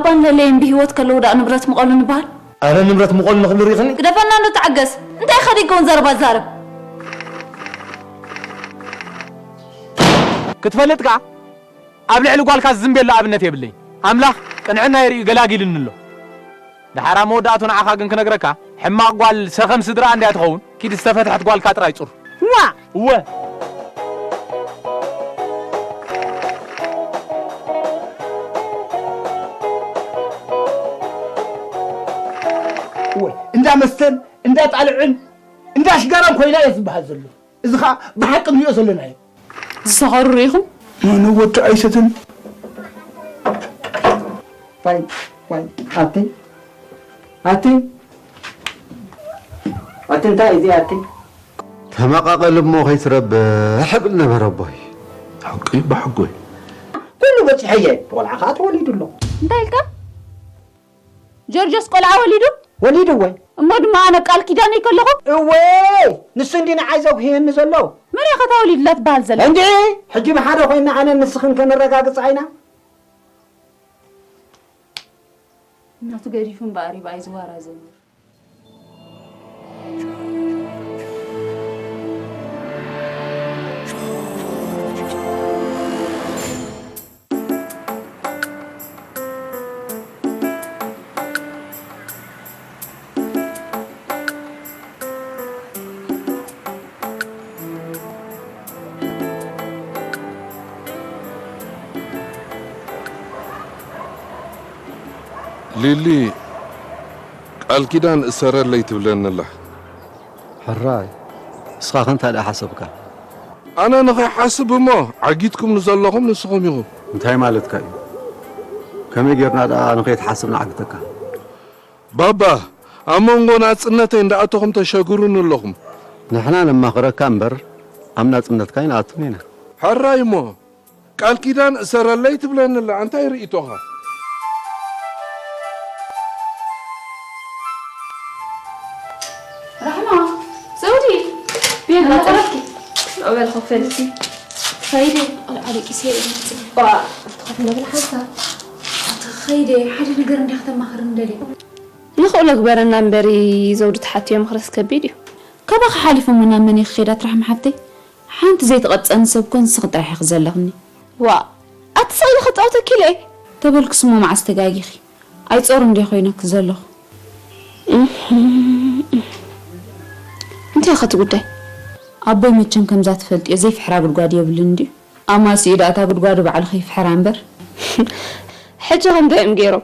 ባንለለይን ብህይወት ከለዉ ደኣ ንብረት ምቐሉ ንበሃል? ኣረ ንብረት ምቐሉ ንኽብሉ ርኢኽኒ? ግደፈና እንዶ ተዓገስ። እንታይ ኢኻ ደይከውን ዘረባ ትዛረብ? ክትፈልጥ ከኣ ኣብ ልዕሊ ጓልካ ዝዝንቤላ ኣብነት የብለይ። ኣምላኽ ቅንዕና የርእዩ ገላጊልኒ ኣሎ። ደሓር ኣብ መወዳእቱ ንዓኻ ግን ክነግረካ፣ ሕማቕ ጓል ሰኸም ስድራ እንድያ ትኸውን፣ ኪድ ዝተፈትሐት ጓልካ ጥራይ ጹር። ዋ! እወ። እወ፣ እንዳ መስተን፣ እንዳ ጣልዕን፣ እንዳ ሽጋራን ኮይና እየ ዝበሃል ዘሎ። እዚ ኸኣ ብሓቂ ንሪኦ ዘለና እዩ። ዝሰኸሩ ርኢኹም? ንወዲ ኣይሰትን። ዋይ፣ ዋይ፣ ኣቲ፣ ኣቲ፣ ኣቲ፣ እንታይ እዩ እዚ ኣቲ? ተመቓቐል እሞ ከይትረብሕ እብል ነበር ኣቦይ። ሓቂ እባ ሓጎይ። ኩሉ በጺሐየ፣ ቆልዓ ኸኣ ተወሊዱ ኣሎ። እንታይ ኢልካ? ጆርጆስ ቆልዓ ወሊዱ? ወሊዱ ወይ? እሞ ድማ ኣነ ቃል ኪዳነይ ከለኹ? እወ! ንሱ እንዲ ንዓይ ዘጉህየኒ ዘሎ። መን እያ ኸ እታ ወሊዱላ ትበሃል ዘላ? እንዲ ሕጂ ብሓደ ኮይና ኣነ ንስኽን ከነረጋግጻ ኢና። እናቱ ገዲፉ እምበኣር እዩ ብኣይ ዝዋራዘኒ። ሊሊ፣ ቃል ኪዳን እሰረለይ ትብለኒ ኣላ። ሕራይ፣ ንስኻ ከ እንታይ ደኣ ሓሰብካ? ኣነ ንኸይሓስብ እሞ ዓጊትኩም ንዘለኹም ንስኹም ኢኹም። እንታይ ማለትካ እዩ? ከመይ ጌርና ደኣ ንኸይትሓስብ ንዓግተካ? ባባ፣ ኣብ መንጎ ናጽነተይ እንዳኣተኹም ተሸግሩኒ ኣለኹም። ንሕና ነማኽረካ እምበር ኣብ ናጽነትካ ኣይንኣቱን ኢና። ሕራይ እሞ ቃል ኪዳን እሰረለይ ትብለኒ ኣላ። እንታይ ርእይቶኻ? ራሕማ፣ ዘውዲ፣ ቤላ፣ ጠረፍኪ። ኖበል ኸፈልቲ። ኸይደ፣ ቆልዓ ደቂሰ እየ ዝመጽእ። ዋ፣ ኣብቲ ኮፍ ንብል ሓንሳብ። ኣብቲ ኸይደ፣ ሓደ ነገር እንዲያ ከተማኽርኒ ደልየ። ንኽእሎ ግበረና እምበሪ፣ ዘውዲ ተሓትዮ ምኽርስ ከቢድ እዩ። ካባኺ ሓሊፉ እሞ ናብ መን እዩ ክኸይድ ኣቲ ራሕማ ሓብተይ? ሓንቲ ዘይትቐጽጸኒ ሰብ እኮ ንስኺ ጥራሕ ኢኺ ዘለኽኒ። ዋእ፣ ኣቲ ስቕ ኢለ ክጻወተኪ ኢለ እየ። ተበልኩስ እሞ መዓስ ተጋጊኺ? ኣይጾር እንድየ ኮይነኪ ዘለኹ። እንታይ ኢኻ እቲ ጉዳይ? ኣቦይ መቸም ከምዛ ትፈልጥዮ ዘይፍሕራ ጉድጓድ የብሉን ድዩ? ኣማስይኡ ደኣ እታ ጉድጓዱ ባዕሉ ከይፍሕራ እምበር። ሕጂ ከ እንታይ እዮም ገይሮም?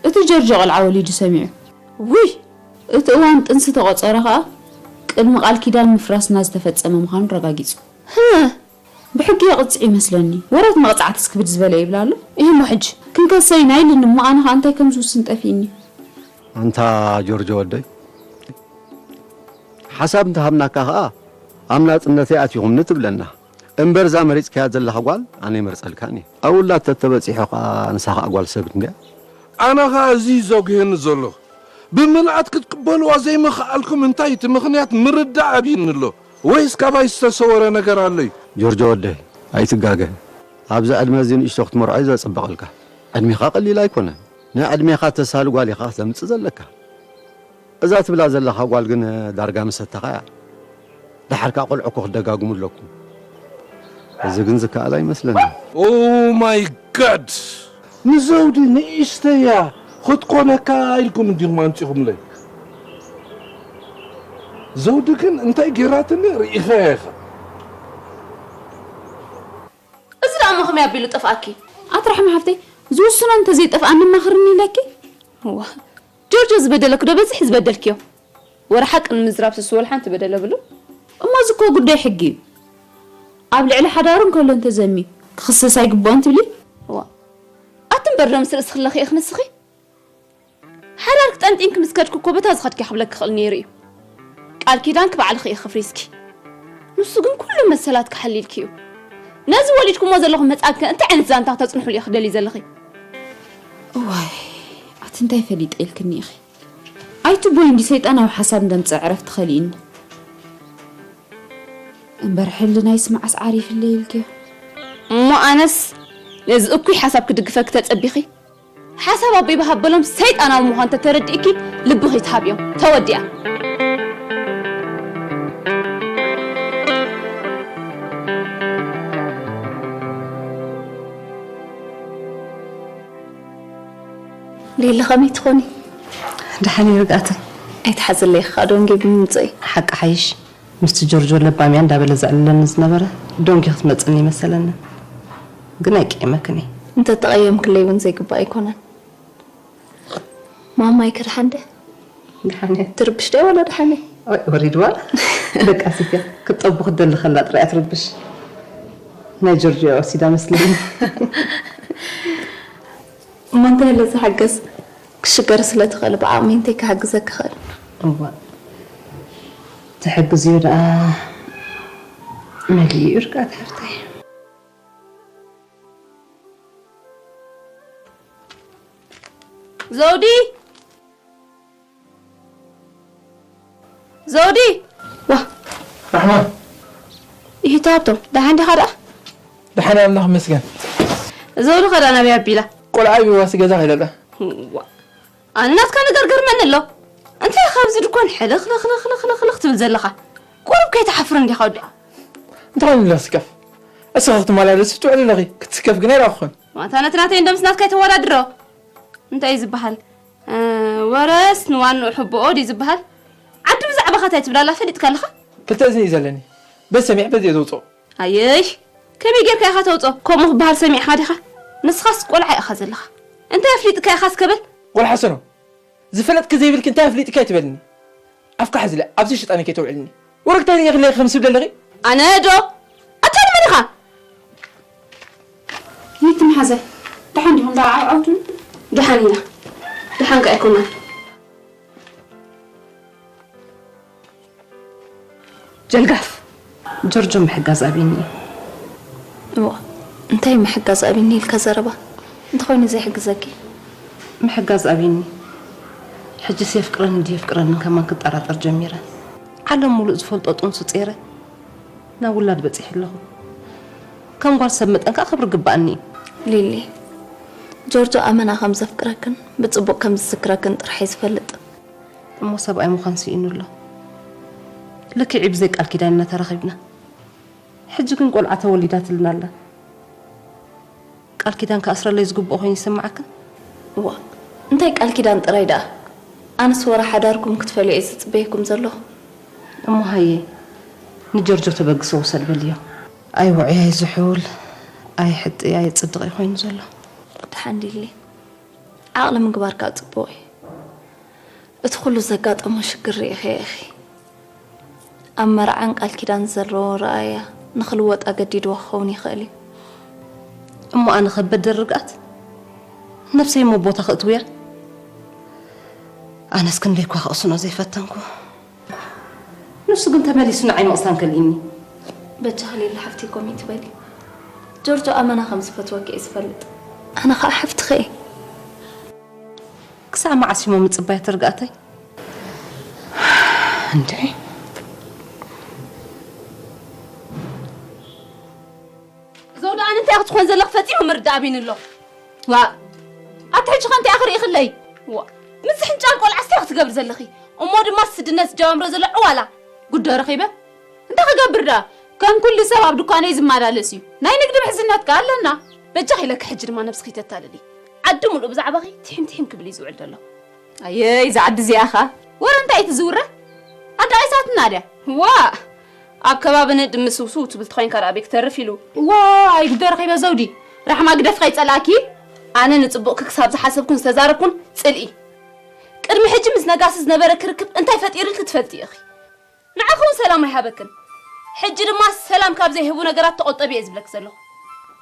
እቲ ጆርጆ ቆልዓ ወሊዱ ሰሚዑ። ውይ! እቲ እዋን ጥንሲ ተቖጸረ ከኣ ቅድሚ ቃል ኪዳን ምፍራስና ዝተፈጸመ ምዃኑ ረጋጊጹ። ህእ! ብሕጊ የቕጽዕ ይመስለኒ። ወረት መቕጻዕትስ ክብድ ዝበለ ይብል ኣሎ። እሂ እሞ ሕጂ ክንከሰ ኢና ኢሉኒ እሞ ኣነ ከኣ እንታይ ከም ዝውስን ጠፊእኒ። ኣንታ ጆርጆ ወደይ፣ ሓሳብ እንተሃብናካ ከኣ ኣብ ናጽነተይ ኣቲኹምኒ ትብለና። እምበር እዛ መሪጽካያ ዘለኻ ጓል ኣነ ይመርጸልካን እየ። ኣብ ውላድ ተተበጺሑ ከኣ ንሳ ከኣ ጓል ሰብ እንድያ። ኣነ ኸኣ እዚ እዩ ዘጉህየኒ ዘሎ። ብምልኣት ክትቅበልዋ ዘይምኽኣልኩም እንታይ እቲ ምኽንያት ምርዳእ ኣብዩኒ ኣሎ። ወይስ ካባይ ዝተሰወረ ነገር ኣሎ እዩ? ጆርጆ ወደይ፣ ኣይትጋገ። ኣብዚ ዕድመ እዚ ንእሽቶ ክትመርዖ እዩ ዘጸብቐልካ። ዕድሜኻ ቀሊል ኣይኮነን። ንዕድሜኻ ተሳሊ ጓል ኢኻ ክተምጽእ ዘለካ። እዛ ትብላ ዘለኻ ጓል ግን ዳርጋ መሰተኻ እያ። ደሓር ከኣ ቆልዑ እኮ ክትደጋግሙ ኣለኩም። እዚ ግን ዝከኣል ኣይመስለንን። ኦ ማይ ጋድ! ንዘውዲ ንእሽተያ ክትኮነካ ኢልኩም እንዲኹም ኣምጺኹምለይ። ዘውዲ ግን እንታይ ጌራትኒ ርኢኻያ ኢኻ። እዚ ደኣ እሞ ከመይ ኣቢሉ ጠፍኣኪ? ኣቲ ራሕማ ሓፍተይ፣ ዝውስኖ እንተዘይጠፍኣኒ ኣማኽርኒ ኢለኪ። እዋ፣ ጆርጆ ዝበደለኪ ዶ በዝሕ ዝበደልክዮ? ወረ ሓቂ ንምዝራብ ስስ ወላ ሓንቲ በደል የብሉን። እሞ እዚ እኮ ጉዳይ ሕጊ እዩ። ኣብ ልዕሊ ሓዳሩ እንከሎ እንተዘምዩ ክኽሰስ ኣይግብኦን ትብሊ? እዋ፣ ኣቲ እምበር ዶ ምስ ርእስኺ ኣለኺ ኢኺ ንስኺ? ሓዳርኪ ጠንጢንኪ ምስ ከድኪ እኮ በታ ዝኸድኪ ክብለኪ ክኽእል ነይሩ እዩ። ቃል ኪዳንኪ ባዕልኺ ኢኺ ክፍሪስኪ። ንሱ ግን ኩሉ መሰላትኪ ሓሊልኪ እዩ። ነዚ ወሊድኩሞ ዘለኹም ህጻን ከ እንታይ ዓይነት ዛንታ ክተጽንሑሉ ኢኺ ክደልዪ ዘለኺ? እዋይ፣ ኣቲ እንታይ ፈሊጠ ኢልክኒ ኢኺ? ኣይትቦይ እንዲ ሰይጣናዊ ሓሳብ እንደምጽእ ዕረፍቲ ከሊእኒ። እምበር ሕልናይስ መዓስ ዓሪፍለይ ኢልክዮ? እሞ ኣነስ ነዚ እኩይ ሓሳብ ክድግፈኪ ተጸቢኺ? ሓሳብ ኣቦይ ብሃበሎም ሰይጣናዊ ምዃን ተተረዲእኪ ልብኺ ትሃብዮም። ተወዲኣ። ሌሊ ከመይ ትኾኒ? ደሓን እየ ርግኣተይ። ኣይትሓዝለይ፣ ከዓ ዶንጌ ብምምፀይ። ሓቂ ሓይሽ፣ ምስቲ ጆርጆ ለባምያ እንዳበለ ዘዕልለኒ ዝነበረ ዶንጌ ክትመፅኒ ይመሰለኒ። ግን ኣይቅየመክን እየ። እንተተቐየምክለይ እውን ዘይግባእ ኣይኮነን። ማማይ ከድሓንደ? ደሓን እየ። ትርብሽ ደ ወላ ደሓን እየ? ኦይ፣ ወሪድዋ። ደቃሲት እያ። ክትጠቡ ክትደሊ ከላ ጥራይ እያ ትርብሽ። ናይ ጆርጆ እያ ወሲዳ መስለኒ። እሞ እንታይ ኣሎ ዝሓገዝ? ክሽገር ስለ ትኽእል ብዓቕመይ እንታይ ክሓግዘኪ እኽእል? እዋ፣ ትሕግዝዮ ደኣ መሊኡ እዩ ርግኣት ሓፍተይ። ዘውዲ! ዘውዲ! ዋ! ራሕማ! ይሂቶ ሃብቶም፣ ደሓን ዲኻ ደኣ? ደሓን እየ ኣምላኽ ይመስገን። ዘውዲ ኸ ደኣ ናበይ ኣቢላ? ቆልዓ ኣቢዋሲ ገዛ ከይዳ ደኣ። ዋ! ኣነ ናትካ ነገር ገርመኒ ኣሎ። እንታይ ኢኻ ኣብዚ ድኳን ሕልኽልኽልኽልኽልኽ ትብል ዘለኻ? ቁሩብ ከይትሓፍር እንዲኻ ወዲ። እንታይ ኮይኑ ኣለኺ ስከፍ? እስኺ ክትመላለሲ ትውዕሊ ኣለኺ፣ ክትስከፍ ግን ኣይረኣኹን። ዋንታ ነቲ ናተይ እንዶ ምስ ናትካ ኣይተወዳድሮ። እንታይ እዩ ዝበሃል? እ፣ ወረስ ንዋንኡ ሕቦኦ ድዩ ዝበሃል? ዓዲ ብዛዕባኻ እንታይ ትብል ኣላ ፈሊጥካ ኣለኻ? ክልተ እዝኒ እዩ ዘለኒ። በዚ ሰሚዐ በዚ እየ ዘውፅኦ። ኣየሽ፣ ከመይ ጌርካ ኢኻ ተውፅኦ? ከምኡ ክበሃል ሰሚዕኻ ዲኻ? ንስኻስ ቆልዓ ኢኻ ዘለኻ። እንታይ ኣፍሊጥካ ኢኻ እስከ በል? ቆልዓ ሰኖ፣ ዝፈለጥኪ ዘይብልኪ እንታይ ኣፍሊጥካ ኣይትበልኒ። ኣፍካ ሓዝለ፣ ኣብዚ ሽጣኒ ከይተውዕልኒ። ወረግታይ ርኢኽለይ ከም ስብ ደለኺ? ኣነ ዶ? ኣታ ንመን ኢኻ? ይትምሓዘ፣ ደሓን ዲኹም ደኣ ዓውዓውቱን? ደሓን ኢና። ደሓን ከ ኣይኮናን። ጀልጋፍ። ጆርጆ ምሕጋዝ ኣብዩኒ እዩ። እዋ፣ እንታይ ምሕጋዝ ኣብዩኒ ኢልካ ዘረባ? እንተኾይኑ ዘይሕግዘኪ? ምሕጋዝ ኣብዩኒ። ሕጅስ የፍቅረኒ ድዩ የፍቅረንን ከማን ክጠራጠር ጀሚረ። ዓለም ሙሉእ ዝፈልጦ ጥንሱ ጼረ ናብ ውላድ በጺሐ ኣለኹ። ከም ጓል ሰብ መጠን ከኣ ክብሪ ግባኣኒ እዩ። ሊሊ፣ ጆርጆ ኣመና ከም ዘፍቅረክን ብጽቡቕ ከም ዝዝክረክን ጥራሕ እዩ ዝፈልጥ። እሞ ሰብኣይ ምዃን ስኢኑ ኣሎ። ልክዕ እዩ ብዘይ ቃል ኪዳን ኢና ተራኺብና። ሕጂ ግን ቆልዓ ተወሊዳትልና ኣላ። ቃል ኪዳን ክኣስረለይ ዝግብኦ ኮይኑ ይስምዓክን? እዋ፣ እንታይ ቃል ኪዳን ጥራይ ደኣ? ኣነስ ወረ ሓዳርኩም ክትፈልዩ እየ ዝጽበየኩም ዘለኹ። እሞ ሃየ፣ ንጆርጆ ተበግሶ ውሰድ በልዮ። ኣይ ውዑይ፣ ኣይ ዝሑል፣ ኣይ ሕጥይ፣ ኣይ ጽድቕ እዩ ኮይኑ ዘሎ። ደሓን ሊሊ፣ ዓቕሊ ምግባር ከኣ ጽቡቕ እዩ። እቲ ኩሉ ዘጋጠሞ ሽግር ርኢኺ ኢኺ። ኣብ መርዓን ቃል ኪዳን ዘለዎ ረኣያ ንኽልወጥ ኣገዲድዎ ክኸውን ይኽእል እዩ። እሞ ኣነ ከበደ ርግኣት ነብሰይ እሞ ቦታ ክእትውያ? ኣነስ ክንደይ እኳ ክቕስኖ ዘይፈተንኩ። ንሱ ግን ተመሊሱ ንዓይ ምቕሳን ከልኢኒ። በጃኺ ሊሊ ሓፍተይ ከምኡ ትበሊ። ጆርጆ ኣመና ከም ዝፈትወኪ እየ ዝፈልጥ። ኣነ ኸኣ ሓፍትኺ እየ። ክሳዕ መዓስ እሞ ምጽባይ ትርግኣተይ? እንዴ! ዘውዲ ኣነ እንታይ ክትኾን ዘለኽ ፈጺሙ ምርዳእ ኣቢኒ ኣሎ። ዋ! ኣቲ ሕጂ ኸ እንታይ ኢኺ ርኢኽለይ? ዋ! ምስ ሕንጫል ቆልዓ እንታይ ክትገብሪ ዘለኺ? እሞ ድማ ስድነት ዝጀማምሮ ዘሎ ዕዋላ ጉዶ ረኺበ? እንታይ ክገብር ደኣ? ከም ኩሉ ሰብ ኣብ ድኳነይ ዝመላለስ እዩ። ናይ ንግዲ ምሕዝነት ከኣ ኣለና። በጃኺ ኢለኪ ሕጂ ድማ ነብስኺ ተታልሊ። ዓዲ ሙሉእ ብዛዕባኺ ትሒም ትሒም ክብል እዩ ዝውዕል ዘሎ። ኣየይ፣ እዛ ዓዲ እዚኣ ኸኣ ወረ እንታይ ትዝውረ? ኣዳቒሳትና ድያ? ዋእ! ኣብ ከባቢ ንእድ ምስውስው ትብል ተኾይንካ ደኣ ኣበይ ክተርፍ ኢሉ። ዋይ፣ ግደርኺ በዘውዲ። ራሕማ ግደፍ ከይጸላእኪ። ኣነ ንጽቡቕኪ ክሳብ ዝሓሰብኩን ዝተዛረብኩን ጽልኢ። ቅድሚ ሕጂ ምስ ነጋሲ ዝነበረ ክርክብ እንታይ ፈጢርልኪ ትፈልጢ ኢኺ? ንዓኺ እውን ሰላም ኣይሃበክን። ሕጂ ድማ ሰላም ካብ ዘይህቡ ነገራት ተቖጠቢ እየ ዝብለኪ ዘለኹ።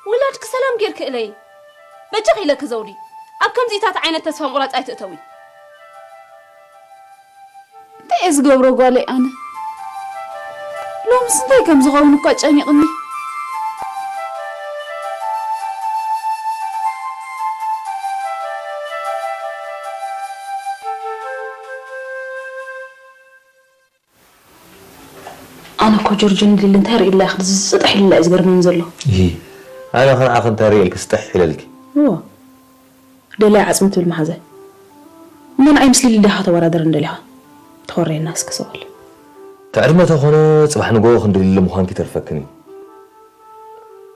ውላድኪ ሰላም ጌርኪ እለዪ። በጃኺ ኢለኪ ዘውዲ፣ ኣብ ከምዚታት ዓይነት ተስፋ ምቑራጽ ኣይትእተዊ። እንታይ እየ ዝገብሮ ጓለይ ኣነ? ሎምስ እንታይ ከም ዝኸውን እኳ ጨኒቕኒ። ኣነ እኮ ጆርጆ ንሊሊ እንታይ ርኢላ እዩ ክዲ ዝስጥሕ ኢልላ እዩ ዝገርመኒ ዘሎ። ይሂ፣ ኣነ ኸ ንዓኺ እንታይ ርኢልኪ ስጥሕ ኢለልኪ? እዎ። ደላይ ዓጽሚ ትብል መሓዘ። እሞ ንዓይ ምስ ሊሊ ዲኻ ተወዳደር እንደሊኻ? ተኾረየና እስኪ ሰበል። ትዕድመ ተኾነ ጽባሕ ንግሆ ክንዲ ሊሊ ምዃንኪ ተርፈክን እዩ።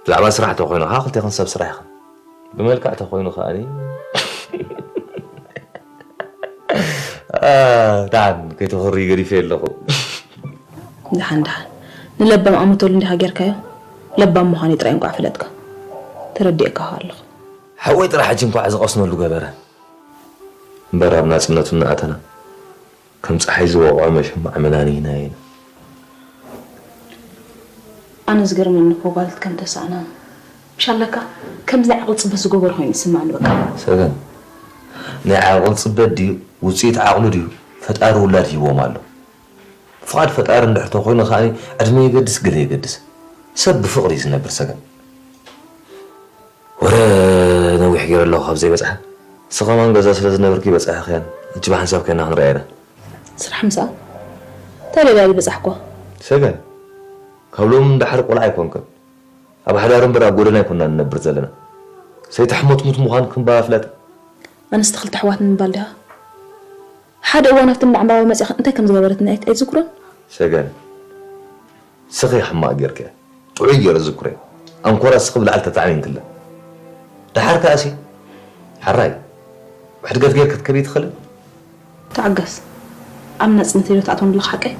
ብዛዕባ ስራሕ ተኾይኑ ኸዓ ክልቴኽን ሰብ ስራሕ ኢኽን። ብመልክዕ ተኾይኑ ኸኣኒ፣ ኣ፣ ደሓን ከይትኾሪ ገዲፈ ኣለኹ። ደሓን ደሓን። ንለባም ኣመተሉ እንዲኻ ጌርካዮ? ለባም ምዃነይ ጥራይ እንቋዕ ፈለጥካ። ተረዲኤካ ኸኣ ኣለኹ። ሓወይ ጥራሕ ሕጂ እንቋዕ ዝቐስነሉ ገበረ። እምበር ኣብ ናጽነቱ እናኣተና፣ ከም ጸሓይ ዝወቕዖ መሸማዕ መናንይና ኢና። ኣነ ዝገርመኒ እኮ ጓልት ከም ተሳእና፣ ምሽ ኣለካ፣ ከምዚ ናይ ዓቕሊ ጽበት ዝገበሩ ኮይኑ ይስማዕኒ በቃ። ሰገን፣ ናይ ዓቕሊ ጽበት ድዩ፣ ውጽኢት ዓቕሉ ድዩ፣ ፈጣሪ ውላድ ሂብዎም ኣሎ። ፍቓድ ፈጣሪ እንድሕር ተኾይኑ ከኣ ዕድመ የገድስ፣ ገለ የገድስ። ሰብ ብፍቕሪ እዩ ዝነብር ሰገን። ወረ ነዊሕ ገይረ ኣለኹ ካብ ዘይበጽሓ። ንስኺ ከማን ገዛ ስለ ዝነበርኪ በጺሕኽያን። ሕጂ ብሓንሳብ ኮይና ክንርኣያ ኢና። ስራሕ ምሳኣ እንታይ ለልያ ዝበጻሕኳ? ሰገን፣ ካብ ሎሚ ንደሓር ቆልዓ ኣይኮንክን። ኣብ ሓዳር እምበር ኣብ ጎደና ኣይኮንና ንነብር ዘለና። ሰይትሕመጥሙት ምዃንክን በኣ ፍለጢ። ኣነስ ክልተ ኣሕዋት ንምባል ዲኻ? ሓደ እዋን ኣብቲ እንዳ ዕምባባ መጺኻ እንታይ ከም ዝገበረትኒ ኣይ-፣ ኣይትዝክሮን? ሰገን፣ ስኺ ሕማቕ ጌርክያ። ጥዑይ ጌረ ዝዝክሮ እየ። ኣንኮራ ስኺ ብላዕሊ ተጣዕሚንክለ። ደሓር ከኣሲ፣ ሓራይ፣ ብሕድገት ጌር ክትከድ ይትኽእልን? ተዓገስ። ኣብ ናጽነተይ ዶ ትኣትወኒ ኣለኻ ሓቀይ?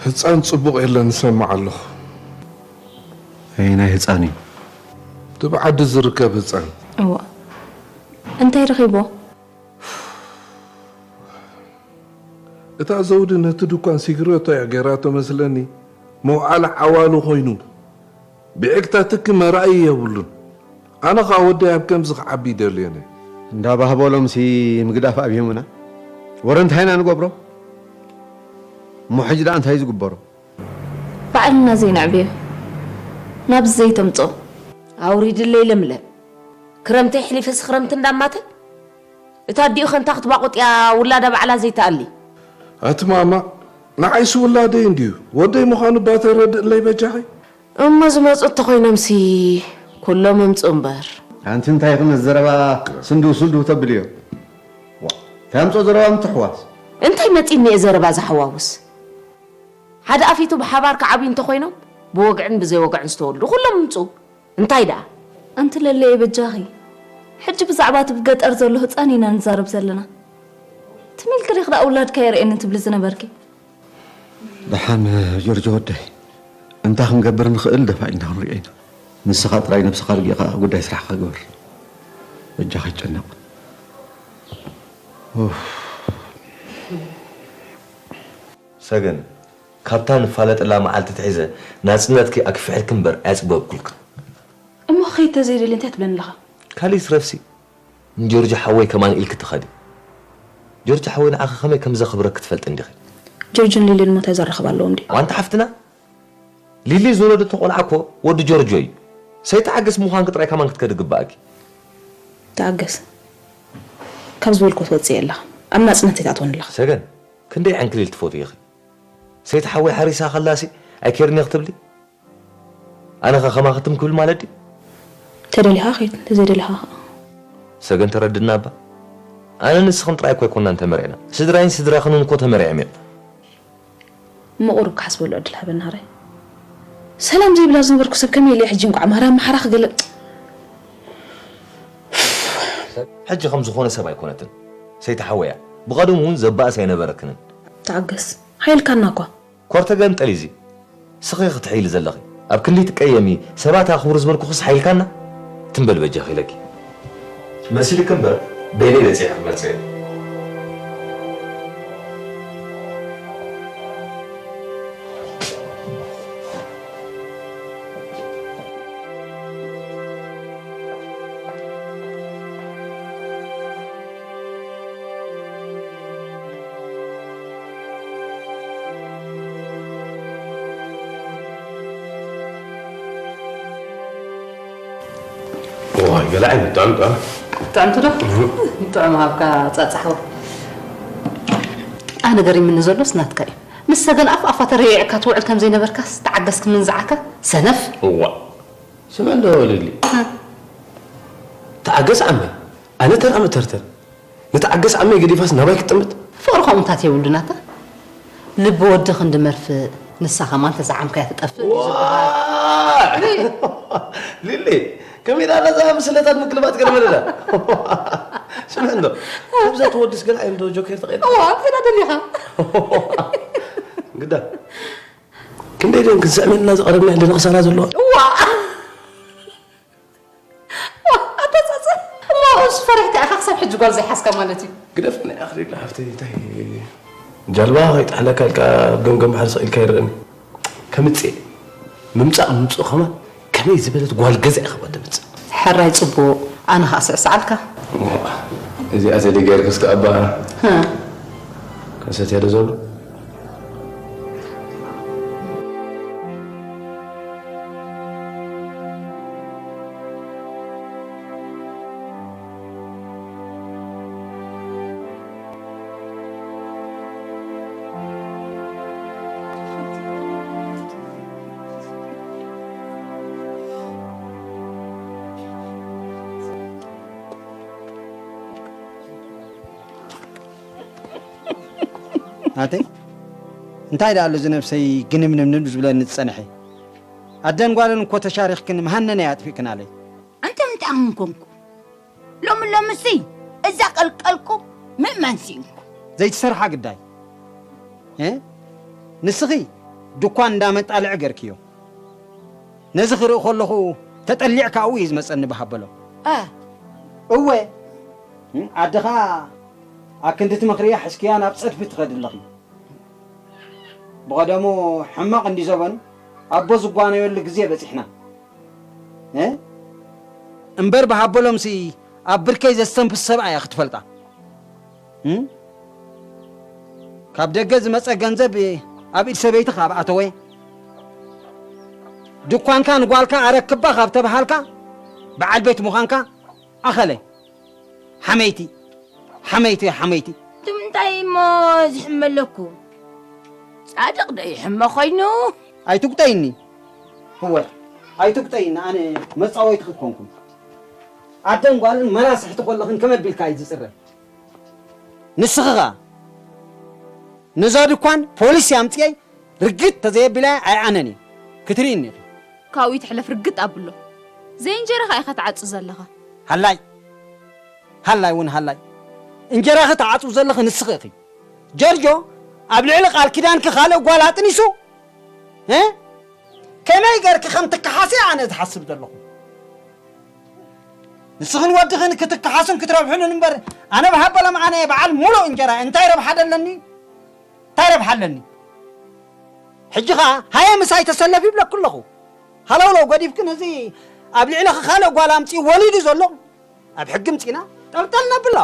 ህጻን ጽቡቕ የለን እሰምዕ ኣለኹ። ኣየናይ ህጻን እዩ? እቲ ብዓዲ ዝርከብ ህጻን። እዋ። እንታይ ረኺቦ? እታ ዘውዲ ነቲ ድኳን ሲግሬቶ እያ ገይራቶ መስለኒ፣ መውዓሊ ዓዋሉ ኮይኑ። ብዕግታ ትኪ መራኢ የብሉን። ኣነ ኸኣ ወደይ ኣብ ከምዚ ክዓቢ ይደልዮን እየ። እንዳ ባህቦሎምሲ ምግዳፍ ኣብዮምና። ወረ እንታይ ኢና ንገብሮ? እሞ ሕጂ ደኣ እንታይ ዝግበሮ? ባዕልና ዘይነዕብዮ፣ ናብዚ ዘይተምጽኦ። ኣውሪድለይ ለምለም። ክረምቲ የሕሊፈስ ክረምቲ እንዳማተ? እታ ኣዲኡ ከንታ ክትባቑጥ እያ ውላዳ ባዕላ ዘይትኣሊ። ኣቲ ማማ፣ ንዓይሲ ውላደይ እንድዩ። ወደይ ምዃኑ እባ ተረድእለይ በጃኺ። እሞ ዝመጹ እንተኾይኖምሲ ኩሎም ይምጹ እምበር። ኣንቲ እንታይ ኢኺ ነዚ ዘረባ ስንድው ስንድው ተብልዮ? ዋ፣ እንታይ ኣምጾ ዘረባ ምትሕዋስ? እንታይ መጺኒ እየ ዘረባ ዝሓዋውስ? ሓደ ኣፊቱ ብሓባር ክዓብዩ እንተኾይኖም ብወግዕን ብዘይወግዕን ዝተወልዱ ኩሎም ይምጹ። እንታይ ደኣ? ኣንቲ ለለየ በጃኺ። ሕጂ ብዛዕባ እቲ ብገጠር ዘሎ ህጻን ኢና ንዛረብ ዘለና። ትም ኢልኪ ዲኺ ደኣ ውላድካ የርእየኒ ትብሊ ዝነበርኪ? ደሓን ጆርጆ ወደይ፣ እንታይ ክንገብር ንኽእል ደፋ ኢልና ክንሪኦ ኢና። ንስኻ ጥራይ ነብስኻ ርጊእኻ ጉዳይ ስራሕኻ ግበር። በጃኻ ኣይትጨነቕ። ኡፍ። ሰገን፣ ካብታ ንፋለጠላ መዓልቲ ኣትሒዘ ናጽነትኪ ኣክፊሐልኪ እምበር ኣየጽበብኩልክን። እሞ ክኸይድ ተዘይደልየ እንታይ ትብለኒ ኣለኻ? ካልእ ይትረፍሲ፣ ንጆርጆ ሓወይ ከማን ኢልኪ ትኸዲ። ጆርጆ ሓወይ ንዓኺ ከመይ ከም ዘኽብረኪ ትፈልጢ እንዲኺ። ጆርጆን ሊልን እሞ እንታይ ዘራኽብ ኣለዎም ድዩ? ዋንታ ሓፍትና፣ ሊሊ ዝወለደቶ ቆልዓ እኮ ወዲ ጆርጆ እዩ። ሰይተዓገስ ምዃንኪ ጥራይ ከማን ክትከዲ ግባኣኪ። ተዓገስ። ካብ ዝበልኩ ትወጽእ ኣለኻ። ኣብ ናጽነተይ ትኣትወኒ ኣለኻ። ሰገን፣ ክንደይ ዕንክሊል ትፈትዊ ኢኺ። ሰይቲ ሓወይ ሓሪሳ ከላሲ ኣይኬድን እየ ክትብሊ? ኣነ ኸ ከማኺ ትም ክብል ማለት ድዩ? ተደሊኻ ኸይድ፣ ተዘይደሊኻ ኸዓ። ሰገን ተረድና እባ። ኣነን ንስኽን ጥራይ እኮ ኣይኮንናን ተመሪዕና። ስድራይን ስድራኽንን እኮ ተመሪዖም እዮም። እሞ ቁሩብ ክሓስበሉ ዕድል ሃበኒ ሃራይ። ሰላም ዘይብላ ዝነበርኩ ሰብ ከመይ ኢለ ሕጂ እንቋዕ ማርያም መሓራ ክገለ-? ሕጂ ከም ዝኾነ ሰብ ኣይኮነትን። ሰይቲ ሓወያ፣ ብቐደሙ እውን ዘባእስ ኣይነበረክንን። ተዓገስ። ሓይልካና እኳ። ኮርተ ገምጠል እዚ። ስኺ ክትሕይሊ ዘለኺ። ኣብ ክንዲ ትቀየሚ፣ ሰባት ኣኽብሩ ዝበልኩኽስ ሓይልካና? ትም በል በጃኺ ኢለኪ። መሲልኪ እምበር፣ በይነይ በጺሐ ክመጽእ እየ። ዋይ፣ ገለ ዓይነት ጥዕም ጥዕም። ጥዕምቲ ዶ? እህ። ጥዑም ሃብካ ጻጻሕዎ። ኣነ ገሪምኒ ዘሎስ ናትካ እዩ። ምስ ሰገን ኣፍ ኣፋ ተረይዕካ ትውዕል ከም ዘይነበርካስ ተዓገስ ክምንዝዓካ ሰነፍ። እዋ። ስምዕ እንዶ ሊሊ፣ ተዓገስ ዓመይ፣ ኣነ ተራ መተርተር። ንተዓገስ ዓመይ ገዲፋስ ናባይ ክትጥምት? ፍቕሪ ከምኡታት የብሉን ኣታ። ልቢ ወዲ ክንዲ መርፍእ፣ ንሳ ከማን ተዘዓምካያ ትጠፍእ እዩ ዝበሃል። ዋእ! ሊሊ፣ ከመይ ዳኣ ነዛ ምስለታት ምግልባጥ ገለ መለላ። ስምዕ እንዶ፣ ካብዛ ትወድስ ገለ እዮም ዶ ጆኬር ተቐይርካ? እዋ፣ እንታይ ደኣ ደሊኻ? ግዳ፣ ክንደይ ደን ክንስዕመልና ዝቐረብና ደን ክሳራ ዘለዋ? እዋ! ኣታ ጸጸ፣ እሞ እሱ ፈሪሕካ ኢኻ ክሳብ ሕጂ ጓል ዘይሓዝካ ማለት እዩ። ግደፍኒ ኣኽሊል ሓፍተይ፣ እንታይ ጃልባ ከይጥሕለካ ኢልካ ኣብ ገምገም ባሕሪ ስቕ ኢልካ ይረኣኒ። ከምጽእ ምምጻእ ምምጽኡ ከማን ከመይ ዝበለት ጓል ገዛ ኢኻ እባ ተምጽእ። ሕራይ ጽቡቕ፣ ኣነ ኸኣ ስዕስዓልካ። እዚኣ ተደይ ገይርክስ ከኣ እባ ሃ። ከሰትያ ዶ ዘሎ? ናተይ፣ እንታይ ደኣ ኣሎ እዚ ነብሰይ ግንምንምንም ዝብለኒ ዝጸንሐ? ኣደን ጓልን እኮ ተሻሪኽክን መሃነነይ ኣጥፊእክናለይ። ኣንተ እንታይ ኣሁን ኮንኩ? ሎሚ ሎምሲ እዛ ቀልቀልኩ ምእመን ስኢንኩ። ዘይትሰርሓ ግዳይ። እ? ንስኺ ድኳን እንዳመጣልዕ ገርክዮ። ነዚ ክርኢ ከለኹ ተጠሊዕካ ኣብኡ እዩ ዝመጸኒ ብሃበሎ። እ። እወ። እ፣ ኣደኻ ኣክንዲ ትመኽርያ ሕስክያ ናብ ጸድፊ ትኸዲ ኣለኺ። ብቐደሙ ሕማቕ እንዲ ዘበኑ ኣቦ ዝጓነየሉ ግዜ በጺሕና። እ? እምበር ብሃበሎምሲ ኣብ ብርከይ ዘስተንፍስ ሰብኣይ እያ ክትፈልጣ። እ? ካብ ደገ ዝመጸ ገንዘብ ኣብ ኢድ ሰበይቲ ካብ ኣተወ፣ ድኳንካ ንጓልካ ኣረክባ ካብ ተባሃልካ፣ በዓል ቤት ምዃንካ ኣኸለ። ሓመይቲ፣ ሓመይቲ፣ ሓመይቲ። ትምንታይ እሞ ዝሕመ ኣለኩ? ጻድቕ ዶ ይሕመ ኮይኑ? ኣይትጉጠይኒ። እወ፣ ኣይትጉጠይኒ፣ ኣነ መጻወይትኺ ኮንኩን። ኣደን ጓልን መራስሕቲ ኮለኽን ከመ ቢልካ እዩ ዝጽረ? ንስኺ ኸኣ፣ ነዛ ድኳን ፖሊስ ኣምጽኤ ርግጥ ተዘየቢላ ኣይኣነን እየ። ክትርእይኒ ኢኺ። ካብኡ ይትሕለፍ ርግጥ ኣብሎ። ዘይ እንጀራኻ ኢኻ ትዓጹ ዘለኻ። ሃላይ። ሃላይ እውን ሃላይ። እንጀራኺ ትዓጹ ዘለኺ ንስኺ ኢኺ። ጀርጆ፣ ኣብ ልዕሊ ቃል ኪዳንኪ ካልእ ጓል ኣጥኒሱ? እ? ከመይ ገርኪ ከም ትከሓሲ ኣነ ዝሓስብ ዘለኹ። ንስኽን ወድኽን ክትከሓሱን ክትረብሑሉን እምበር፣ ኣነ ብሃበሎም ኣነ በዓል ሙሉእ እንጀራ እንታይ ረብሓ ደለኒ? እንታይ ረብሓ ኣለኒ? ሕጂ ኸኣ ሃየ ምሳይ ተሰለፍ ይብለኩ ኣለኹ። ሃለውለው ገዲፍኪ ነዚ ኣብ ልዕለኺ ካልእ ጓል ኣምጺኡ ወሊዱ ዘሎ ኣብ ሕጊ ምጺና ጠልጠል ነብሎ።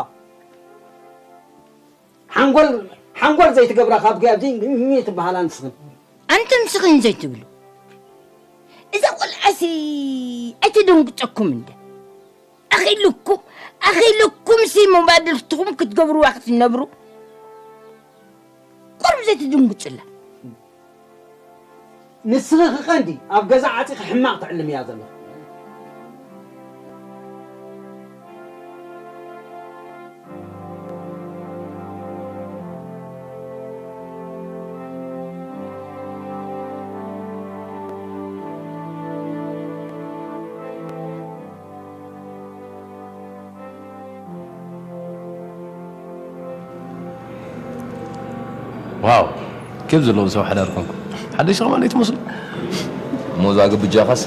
ሓንጎል፣ ሓንጎል ዘይትገብራ ካብ ኣብዚ ትበሃላ ንስኽን። ኣንቱም ስኽን ዘይትብሉ። እዛ ቆልዓሲ ኣይትደንግጸኩም እንደ። ኣኺልኩም፣ ኣኺልኩም ሲ መባድርትኹም ክትገብርዋ ክትነብሩ። ቁሩብ ዘይትድንግጹላ። ንስኺ ክቐንዲ ኣብ ገዛ ዓጺኺ ሕማቕ ትዕልምያ ዘለኺ። ዋው፣ ኬፍ ዘለዎም ሰብ ሓዳር ኮንኩ። ሓደሽ ከማን ኣይትመስሉ። እሞ እዛ ግብጃኻስ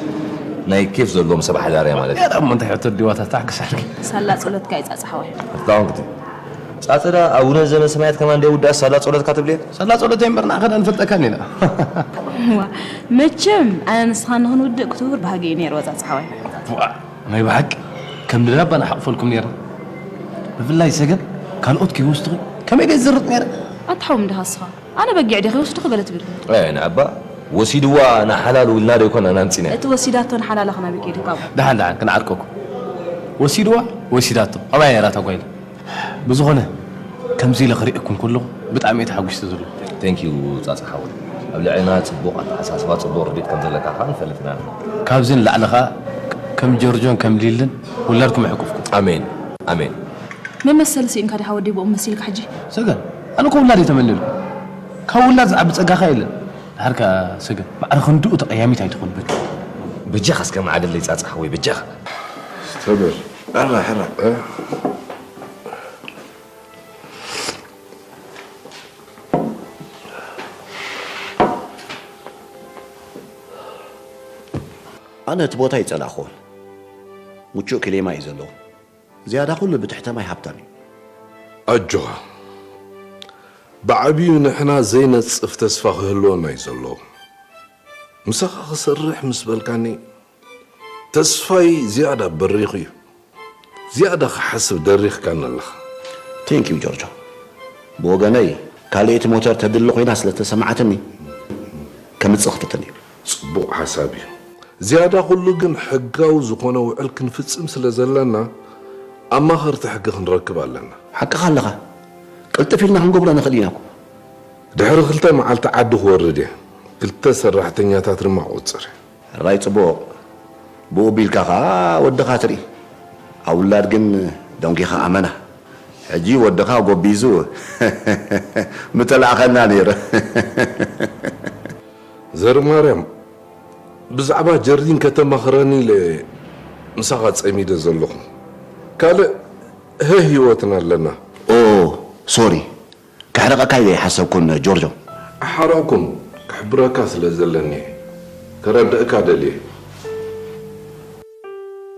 ናይ ኬፍ ዘለዎም ሰብ ሓዳር እያ ማለት እዩ። ያዳ እሞ እንታይ ሕቶ ዲዋታት ታሕግስ ኣድርጊ። ሳላ ጸሎትካ ይጻጽሓዋ። ኣታውን ክትብል። ጻጸዳ ኣቡነ ዘበሰማያት ከማን እንደ ውዳስ ሳላ ጸሎትካ ትብልየ? ሳላ ጸሎተይ እምበር ንዓኻ ዳ ንፈልጠካን ኢና። ዋ፣ መቸም ኣነ ንስኻ ንኽንውድእ ክትውር ባህጊ እዩ ነይርዋ ጻጽሓዋይ። ዋ፣ ናይ ብሓቂ ከም ድላባ ንሓቕፈልኩም ነይርና። ብፍላይ ሰገን ካልኦት ከይወስድኺ ከመይ ደይ ዝርጥ ነይረ? ኣትሓውም ድኻ እስኻ? ኣነ በጊዕ ድየ ከይወስድኺ በለ ትብል። ኣይ ንኣባ ወሲድዋ ንሓላሉ ኢልና ዶ ይኮና ናምጺና? እቲ ወሲዳቶ ንሓላላ ከናበይ ከይዱ ካብኡ? ደሓን ደሓን ክንዓርቀኩም። ወሲድዋ ወሲዳቶ ኣባይ ነይራ እታ ጓይላ። ብዝኾነ ከምዚ ኢለ ክርእየኩም ከለኹ ብጣዕሚ እየ ተሓጒሰ ዘለኹ። Thank you ጻጻ ሓወይ። ኣብ ልዕለና ጽቡቕ ኣተሓሳስባ፣ ጽቡቕ ርድኢት ከም ዘለካ ከኣ ንፈልጥ ኢና። ካብዚ ንላዕሊ ከኣ ከም ጆርጆን ከም ሊልን ውላድኩም የሕቁፍኩም። ኣሜን፣ ኣሜን። መመሰሊ ስኢንካ ዲኻ ወደይ ብኦም መሲልካ ሕጂ? ሰገን፣ ኣነ እኮ ውላድ እየ ተመንየልኩ። ካብ ውላድ ዝዓቢ ጸጋኻ የለን። ድሓር ከኣ ሰገን፣ ማዕረ ክንድኡ ተቐያሚት ኣይትኹን በል። በጃኻ እስከ መዓደለይ ጻጻ ሓወይ፣ በጃኻ። ስተብል። ሕራ፣ ሕራ። ኣነ እቲ ቦታ ኣይጸላእኹዎን። ምቹእ ክሌማ እዩ ዘለዎ። ዝያዳ ኩሉ ብትሕተ ማይ ሃብታም እዩ። ኣጆኻ። ብዓብዩ ንሕና ዘይነጽፍ ተስፋ ክህልወና እዩ ዘለዎ። ምሳኻ ክሰርሕ ምስ በልካኒ፣ ተስፋይ ዝያዳ በሪኹ እዩ። ዝያዳ ክሓስብ ደሪኽካኒ ኣለኻ። ቴንክ ዩ ጆርጆ። ብወገነይ፣ ካልኣይቲ ሞተር ተድሊ ኮይና ስለ ተሰማዓትኒ፣ ከምጽእ ክፍትን እዩ። ጽቡቕ ሓሳብ እዩ። ዝያዳ ኩሉ ግን ሕጋዊ ዝኾነ ውዕል ክንፍጽም ስለ ዘለና፣ ኣማኸርቲ ሕጊ ክንረክብ ኣለና። ሓቅኻ ኣለኻ። ቅልጥፍ ኢልና ክንገብሮ ንኽእል ኢና እኮ። ድሕሪ ክልተ መዓልቲ ዓዲ ክወርድ እየ። ክልተ ሰራሕተኛታት ድማ ቁጽር። ሕራይ ጽቡቕ። ብኡ ቢልካ ኸኣ ወድኻ ትርኢ። ኣውላድ ግን ደንጒኻ ኣመና። ሕጂ ወድኻ ጎቢዙ ምተላእኸና ነይሩ። ዘርማርያም፣ ብዛዕባ ጀርዲን ከተማኽረኒ ኢለ ምሳኻ ጸሚደ ዘለኹ። ካልእ ሀ ህይወትና ኣለና። ኦ፣ ሶሪ። ከሕርቐካ ኢለ ኣይሓሰብኩን ጆርጆ። ኣሓረቕኩም ክሕብረካ ስለ ዘለኒ እየ። ከረድእካ ደልየ።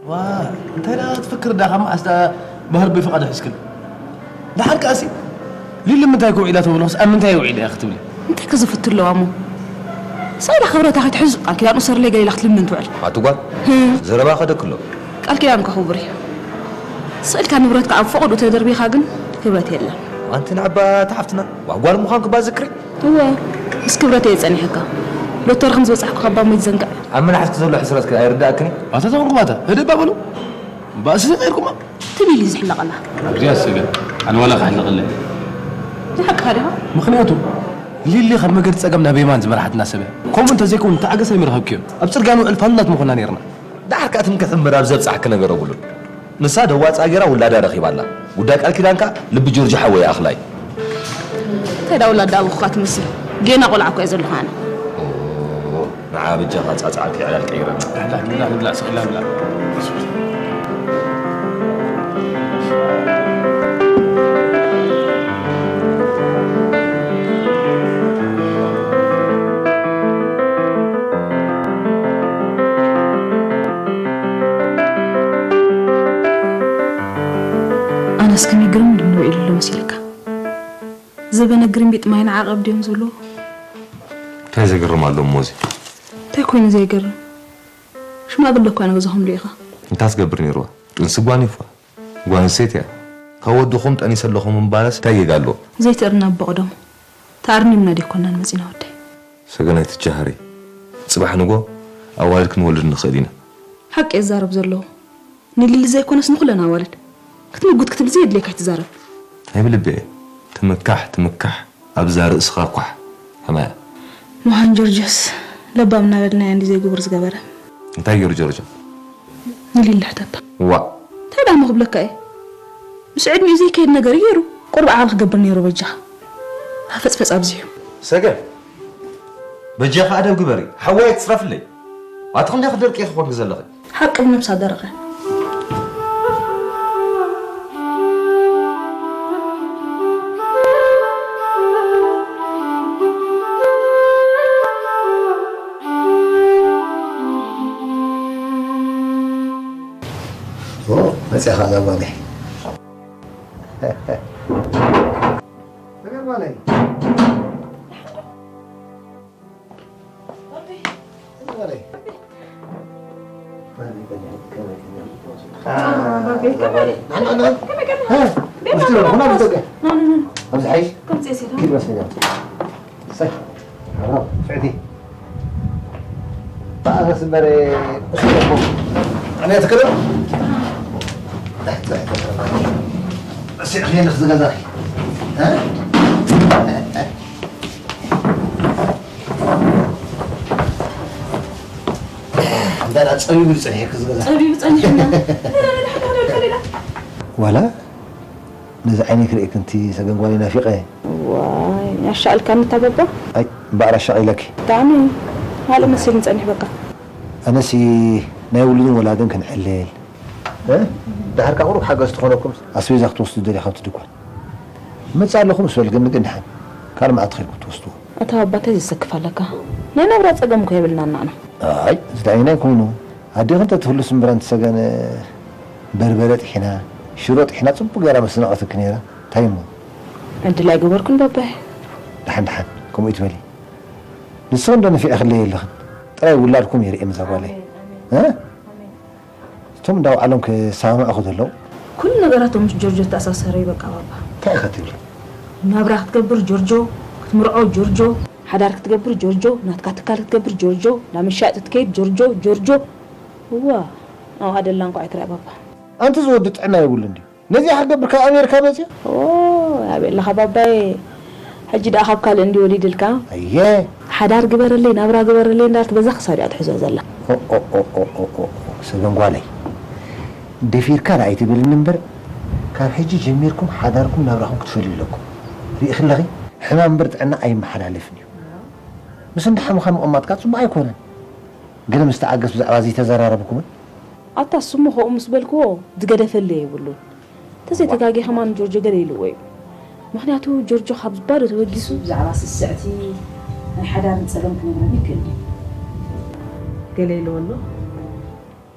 ዋ፣ እንታይ ደኣ ክትፍክር ደኣ ካብ መዓስ ደኣ ባህር ብፍቓድ ሒዝክን? ደሓር ከኣሲ ሊሊ ምንታይ ክውዒላ ተብሎስ ኣብ ምንታይ ውዒላ እያ ክትብሊ? እንታይ ከዘፍቱ ኣለዋ እሞ? ሳይዳ ክብረታ ከይትሕዝ ቃል ኪዳን እሰርለይ ገለ ኢላ ክትልምን ትውዕል። ኣቲ ጓል፣ ህም። ዘረባ ከደክሎ። ቃል ኪዳንካ ክቡር እዩ። ስቕ ኢልካ ንብረትካ ኣብ ፈቐድኡ ተደርቢኻ ግን ክብረት የለን። ኣንቲ ንዕባ እታ ሓፍትና ጓል ምዃንኪ እባ ዝክሪ። እወ፣ ምስ ክብረት እየ ጸኒሐካ። ሎተሪ ከም ዝበጻሕኩ ካብ ባሞ ይዘንግዕ። ኣብ መናሕትኪ ዘሎ ሕስረትኪ ኣይርድኣክን እዩ? ኣታ ተመንኩባታ፣ ህድእ እባ በሉ። ባእሲ ተቐይርኩማ። ትም ኢሉ እዩ ዝሕለቐላ። እግዚኣብሔር ይመስገን። ኣነ ዋላ ክሕለቐለይ። ብሓቅኻ ዲኻ? ምኽንያቱ፣ ሊሊ ካብ መገዲ ጸገም ናብ የማን ዝመርሓትና ሰብ እያ። ከምኡ እንተዘይከውን፣ ተዓገስ ኣይምረኸብክዮን። ኣብ ጽርግያ ንውዕል ፋሉላት ምኾና ነይርና። ደሓር ከኣ ትምክሕቲ እምበር ኣብ ዘብጻሕኪ ነገር የብሉን። ንሳ ደዋጻ ገይራ ውላዳ ረኺባ ኣላ። ጉዳይ ቃል ኪዳንካ ልቢ ጆርጆ ሓወይ ይኣኽላ እዩ። እንታይ ደኣ ውላዳ ኣበኹኻ ትመስል? ጌና ቆልዓ እኮ እየ ዘለኹ ኣነ። ኦ፣ ንዓ በጃኻ ጻጻዕኪ ዕላል ቀይረና። ንብላዕ፣ ንብላዕ፣ ንብላዕ፣ ስቕ ኢልና ንብላዕ። ኣነስ ከመይ ግርም ኢሉኒ ውዒሉ ኣሎ መሲልካ? ዘበነ ግርምቢጥ ማይ ንዓቐብ ድዮም ዝብልዎ? እንታይ ዘግርም ኣሎ እሞ እዚ? እንታይ ኮይኑ ዘይገርም? ሽማግለ እኳ ንገዛኹም ልኢኻ። እንታይ ትገብር ነይርዋ? ጥንሲ ጓኒፋ። ጓል ኣንስተይቲ እያ። ካብ ወድኹም ጠኒሰ ኣለኹ ምባልስ እንታይ ጌጋ ኣለዎ? ዘይትእርና ኣቦ ቅደሙ። ተኣርኒምና ደይኮናን መጺና ወደይ። ሰገናይ ትጃሃሪ። ጽባሕ ንጎ ኣዋልድ ክንወልድ ንኽእል ኢና። ሓቂ እየ ዝዛረብ ዘለኹ። ንሊሊ ዘይኮነስ ንኹለን ኣዋልድ። ክትምጉት ክትብል ዘየድልየካ ኣይትዛረብ። ናይ ብልቢ እየ። ትምካሕ፣ ትምካሕ። ኣብዛ ርእስኻ ኳሕ። ከማያ። ሞሃን ጆርጆስ ለባም እናበልና እንዲ ዘይግቡር ዝገበረ። እንታይ ገይሩ ጆርጆ? ንሊሊ ሕተታ። ዋእ። እንታይ ደኣ እሞ ክብለካ እየ? ምስ ዕድሚኡ ዘይከይድ ነገር እዩ ገይሩ። ቁሩብ ዓቕሊ ክገብር ነይሩ በጃኻ። ሃፈጽፈጽ ኣብዚሑ። ሰገን። በጃኻ ኣደብ ግበሪ። ሓወይ ኣይትጽረፍለይ። ኣቲ ክንደይ ክደርቂ ኢኺ ኮንኪ ዘለኺ? ሓቂ ብነብሳ ደረቐ። ኦ፣ መጽያኻ እዛ ጓለይ። ነገር ጓለይ። ጸቢቡ ዝጸኒሐ ክዝገዛ። ጸቢቡ ጸኒሐና። ሌላ፣ ሌላ፣ ሌላ፣ ሌላ። ዋላ ነዚ ዓይነይ ክርእየኪ እንቲ ሰገን ጓለይ ናፊቐ። ዋይ፣ ኣሻቒልካኒ እታ ባባ። ኣይ፣ እምበኣር ኣሻቒለኪ። ብጣዕሚ ካልእ መሲሉኒ ጸኒሑ በቃ። ኣነሲ ናይ ውሉድን ወላድን ክንዕልል። እ? ደሓር ካብ ቁሩብ ሓገዝ ትኾነኩም ኣስቤዛ ክትወስዱ ደሊኻ ኣብቲ ድኳን። እመጽእ ኣለኹ ምስ በልክኒ ግን ደሓን ካልእ መዓልቲ ኸይድኩም ትወስድዎ። ኣታ ባባ እንታይ ዘሰክፍ ኣለካ? ናይ ናብራ ጸገም እኮ የብልናን ንዓና። ኣይ፣ እዚ ደኣ ኣይናይ ኮይኑ። ኣዴኺ እንተ ትህሉስ እምበር ኣንቲ ሰገን በርበረ ጥሒና፣ ሽሮ ጥሒና ጽቡቕ ገይራ መሰናቐትኪ ነይራ። እንታይ እሞ? ዕድል ኣይገበርኩን ባባየ። ደሓን ደሓን፣ ከምኡ ይትበሊ። ንስኺ እንዶ ነፊዕኽለይ የለኽን። ጥራይ ውላድኩም የርእየን እዛ ጓለይ። ኣሜን፣ ኣሜን፣ እ? ኣሜን። እቶም እንዳ ባዕሎም ክሰማምዑ ከለዉ። ኩሉ ነገራቶም ምስ ጆርጆ ተኣሳሰረ እዩ በቃ ባባ። እንታይ ኢኻ ትብሊ? ናብራ ክትገብር ጆርጆ፣ ክትምርዖ ጆርጆ፣ ሓዳር ክትገብር ጆርጆ፣ ናትካ ትካል ክትገብር ጆርጆ፣ ናብ ምሻጥ ክትከይድ ጆርጆ፣ ጆርጆ። እዋ፣ ኣብኣ ደላ እንኳዕ ኣይትርኣ ባባ። ኣንቲ ዝወዲ ጥዕና የብሉን ድዩ? ነዚኣ ክገብር ካብ ኣሜሪካ መፅዩ? ኦ፣ ኣበይ ኣለኻ ባባየ? ሕጂ ደኣ ካብ ካልእ እንዲ ወሊድልካ? ኣየ። ሓዳር ግበረለይ፣ ናብራ ግበረለይ እንዳልክ በዛ ክሳድ እያ ትሕዞ ዘላ። ኦ፣ ኦ፣ ኦ፣ ኦ፣ ኦ፣ ኦ፣ ሰገን ጓለይ። ደፊርካ ደኣ ኣይትበልኒ እምበር፣ ካብ ሕጂ ጀሚርኩም ሓዳርኩም ናብራኹም ክትፈልዩ ኣለኩም። ርኢኺ ኣለኺ? ሕማም እምበር ጥዕና ኣይመሓላለፍን እዩ። ምስ እንዳ ሓሙኻ ምቕማጥካ ጽቡቕ ኣይኮነን። ገለ ምስ ተዓገስ ብዛዕባ ዘይተዘራረብኩምን? ኣታ እሱ እሞ ከምኡ ምስ በልክዎ ዝገደፈለይ የብሉን። ተዘይተጋግየ ከማን ጆርጆ ገለ ኢልዎ እዩ። ምኽንያቱ ጆርጆ ካብ ባዶ ተበጊሱ ብዛዕባ ስስዕቲ ናይ ሓዳርን ጸገም ክነግረኒ ይክእል ድዩ? ገለ ኢልዎ ኣሎ።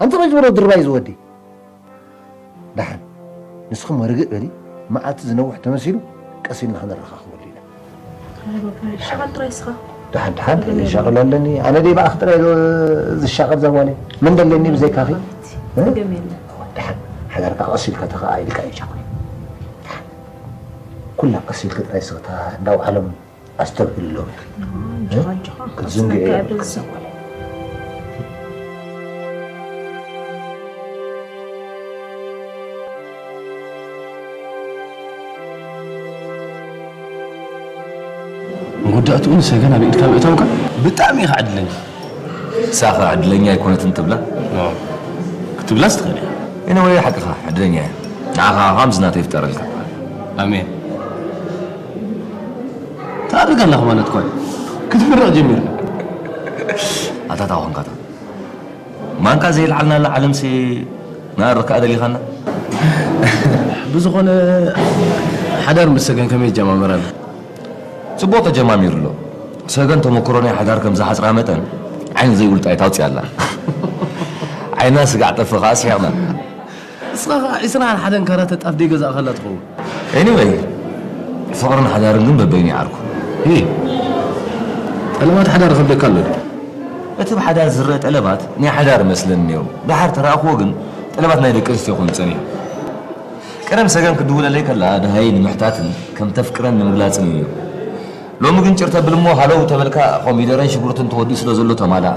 ኣንተ መጅመርያ ድርባይ ዝወዲ። ደሓን ንስኹም ርግእ በሊ፣ መዓልቲ ዝነውሕ ተመሲሉ ቀስ ኢልና ክንረኻኽበሉ ኢና። ኣረ ባባይ፣ ሻቐል ጥራይ እስኻ። ደሓን ደሓን ሻቐል ኣለኒ። ኣነ ደይ ብኣኺ ጥራይ ዶ ዝሻቐል እዛ ጓለይ? መን ደለኒ ብዘይካኺ? እ? ጸገም የለን። ደሓን ሓዳርካ ቀስ ኢልካ ተኸኣኢልካ እዩ ሻቐል። ደሓን ኩላ ቀስ ኢልካ ጥራይ እስኻ እታ እንዳው ዓለም ኣስተብህልሎም ኢኺ። ኣጆኻ፣ ኣጆኻ። ክትዝንግዕ ኣስመካ የብልካ። መወዳእትኡ ንሰገን ኣብ ኢድካ ምእታውካ ብጣዕሚ ኢኻ ዕድለኛ። ንሳ ኸ ዕድለኛ ኣይኮነትን ትብላ? ኖ። ክትብላስ ትኽእል ኢኻ። ኤኒወይ፣ ሓቅኻ፣ ዕድለኛ እያ። ንዓኻ ኸኣ ከምዚ ናተይ ይፍጠረልካ። ኣሜን። ትኣርግ ኣለኻ ማለት እኮ እዩ። ክትምረቕ ጀሚርካ። ኣታ እንታይ ኾንካ እታ? ማንካ ዘየልዓልናላ ዓለምሲ ንኣርግ ከኣ ደሊኻና? ብዝኾነ፣ ሓዳር ምስ ሰገን ከመይ ይጀማመር ኣሎ? ጽቡቕ ተጀማሚሩ ኣሎ። ሰገን ተመኩሮ ናይ ሓዳር ከም ዝሓጽራ መጠን፣ ዓይኒ ዘይውልጣ እያ ታውጽእ ኣላ። ዓይና ስጋዕ ጠፊ ከኣ ስሒቕና። ንስኻ ኸኣ ዒስራን ሓደን ካራተ ጣፍ ደይገዛእካላ ትኸውን። ኤኒወይ፣ ፍቕርን ሓዳርን ግን በበይኑ ይዓርኩ። ሂ፣ ጠለባት ሓዳር ይኸብደካ ኣሎ ድዩ? እቲ ብሓዳር ዝረአ ጠለባት ናይ ሓዳር ይመስለኒ ነይሩ። ደሓር ተረኣኽዎ ግን ጠለባት ናይ ደቂ ኣንስትዮ ኮይኑ ጸኒሑ። ቀደም ሰገን ክትድውለለይ ከላ ደሃይ ንምሕታትን ከም ተፍቅረን ንምግላጽን እዩ ነይሩ። ሎሚ ግን ጭር ተብል እሞ ሃለው ተበልካ ኮሚደረን ሽጉርትን ተወዲኡ ስለ ዘሎ ተማላእ።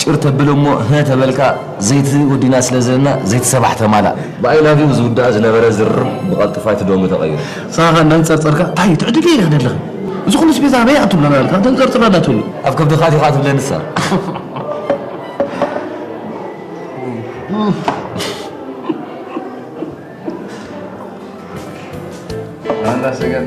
ጭር ተብል እሞ ህ ተበልካ ዘይቲ ወዲና ስለ ዘለና ዘይቲ ሰባሕ ተማላእ። ብ I love you ዝውዳእ ዝነበረ ዝርርብ ብቐልጥፋ እቲ ዶንጊ ተቐይሩ። ንስኻ እንዳንጸርጸርካ፣ ታይ ትዕድልዮ ኢኻ ደለኻ? እዚ ኩሉ ስቤዛ ኣበይ ኣቱለና ኢልካ ተንጸርጽር ኣላ ትብሉ? ኣብ ከብድኻ ዲኻ ትብለኒ ንሳ? ኣላ ሰገን።